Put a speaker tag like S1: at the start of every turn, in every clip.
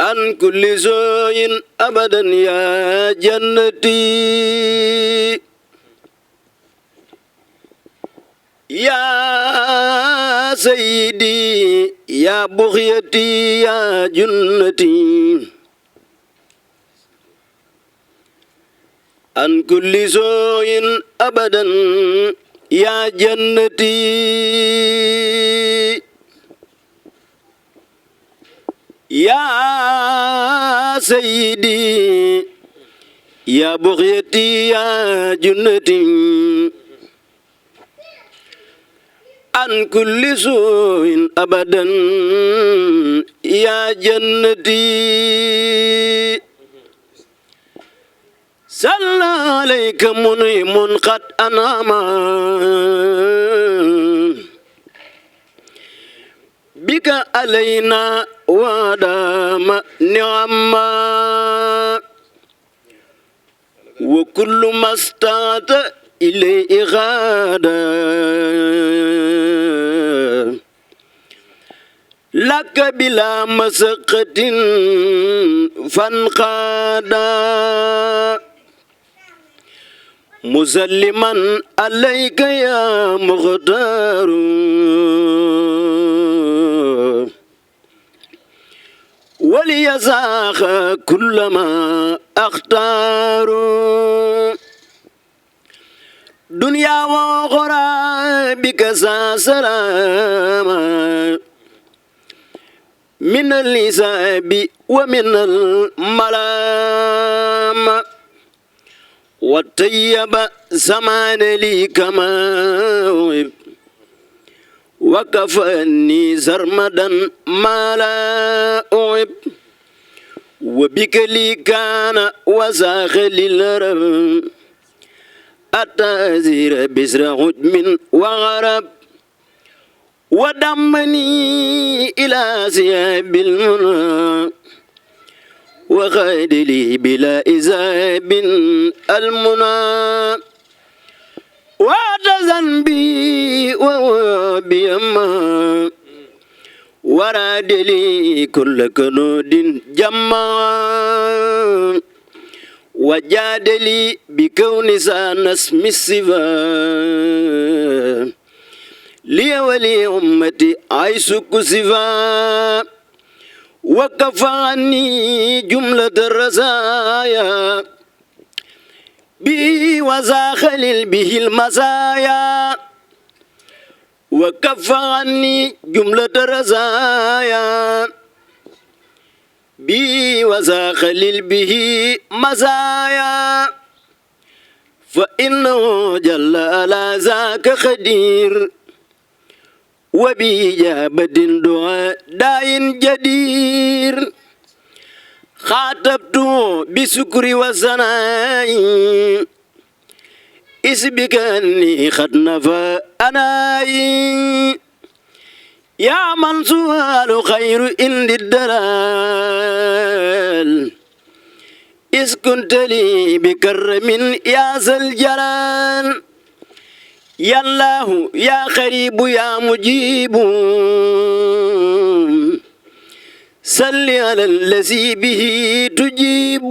S1: عن كل سوء أبدا يا جنتي يا سيدي يا بغيتي يا جنتي عن كل سوء أبدا يا جنتي يا سيدي يا بغيتي يا جنتي عن كل سوء أبدا يا جنتي صلى عليك منعم قد أنعم بك علينا ودام نعما وكل ما استعد إليه غادا لك بلا مسقة فانقادا مسلما عليك يا مختار وليزاخ كل ما أختار دنيا وأخرى بك سلام من الإساب ومن الملام وطيب زمان لي كما وكفاني سرمدا ما لا أعب وبك لي كان وزاخ للرب أتازير بسر عجم وغرب ودمني إلى ثياب المنى وخيد لي بلا إزاب المنى وعد بي وبيما وراد لي كل كنود جمع وجاد لي بكون سان اسم الصفا لي ولي أمتي عيسك صفا وكفاني جملة الرزايا بي وزاخل به المزايا وكفاني جملة الرزايا بي وزاخل به مزايا فإنه جل على ذاك خدير وبإجابة دعاء داء جدير خاطبت بسكر وثناء اسبك أني قد نفى أناي يا من سؤال خير إن الدلال إذ كنت لي بكرم يا ذا الجلال يا الله يا قريب يا مجيب صل على الذي به تجيب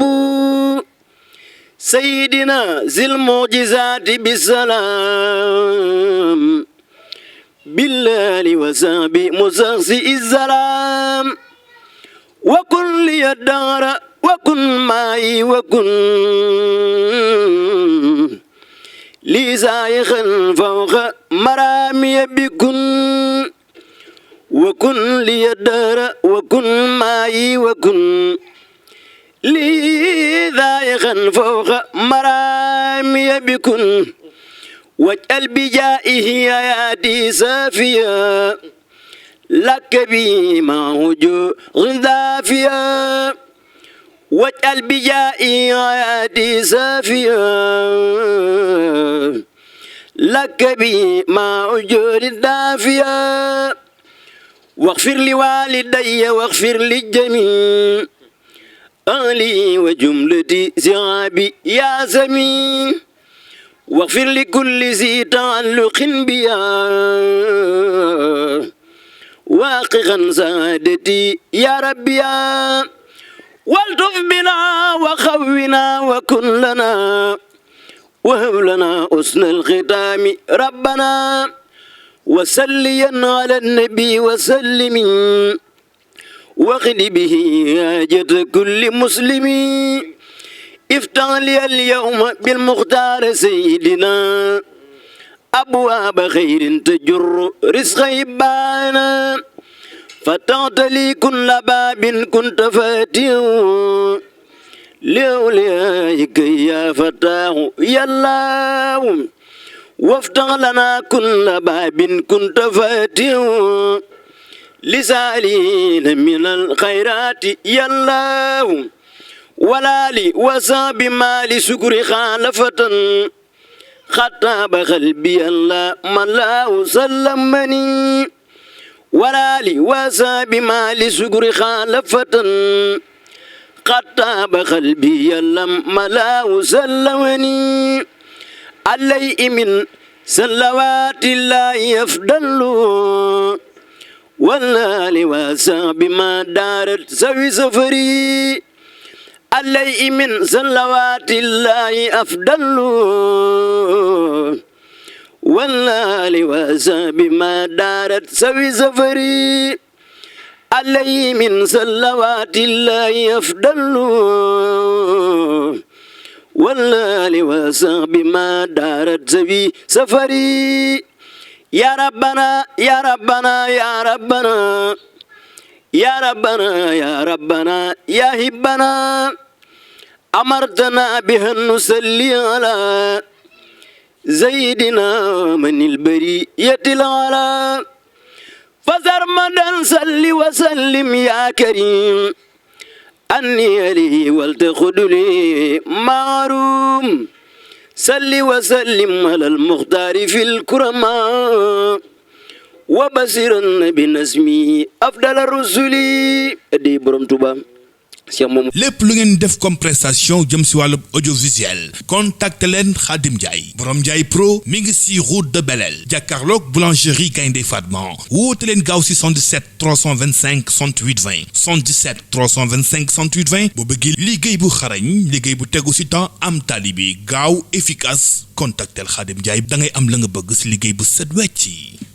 S1: سيدنا ذي المعجزات بالسلام بالله وصحبه مسخسئ السلام وكن لي الدار وكن معي وكن لي زايخا فوق مرامي بكن وكن لي الدار وكن معي وكن لي زايخا فوق مرامي بكن واجعل بجائه ياتي سافيا لك بي مع وجوه ضافيا واجعل بجائي ياتي سافيا لك بي مع أجور دافيا واغفر لوالدي واغفر للجميع أهلي وجملتي زعابي يا زمين واغفر لكل ذي تعلق بيا واقعا سعادتي يا ربي والطف بنا وخونا وكن لنا وهب لنا حسن الختام ربنا وسليا على النبي وسلم وقد به حاجة كل مسلم افتح لي اليوم بالمختار سيدنا أبواب خير تجر رزق إبانا فتحت لي كل باب كنت فاتحا لأوليائك يا فتاح يا الله وافتح لنا كل باب كنت فاتحا لسالين من الخيرات يا الله ولا لي وصاب مالي سكر خالفة خطاب قلبي الله من لا سلمني ولا لي وصاب مالي سكر خالفة خطاب قلبي الله من لا سلمني علي من صلوات الله يفضل والآل وصحب ما دارت سوي سفري علي من صلوات الله أفضل والآل وصحب ما دارت سوي سفري علي من صلوات الله أفضل والآل وصحب ما دارت سوي سفري يا ربنا يا ربنا يا ربنا يا ربنا يا ربنا يا هبنا أمرتنا بها نصلي على زيدنا من البرية العلا فسرمدا صل وسلم يا كريم أني لي ولتخذ لي معروم صل وسلم على المختار في الكرماء وبصرا بنسمي أفضل الرسل دي borom Tuuba
S2: lépp lu ngeen def comme prestation jëm si wàllu audiovisuel contacte leen Khadim Ndiaye borom Ndiaye Pro mi ngi si route de Belel jàkkaarloog boulangerie Gaynde Fatma woote leen gaaw si 77 325 68 20 77 325 68 20 boo bëggee liggéey bu xarañ liggéey bu tegu si temps am talibi gaaw efficace contactel Khadim Ndiaye da ngay am la nga bëgg si liggéey bu set wecc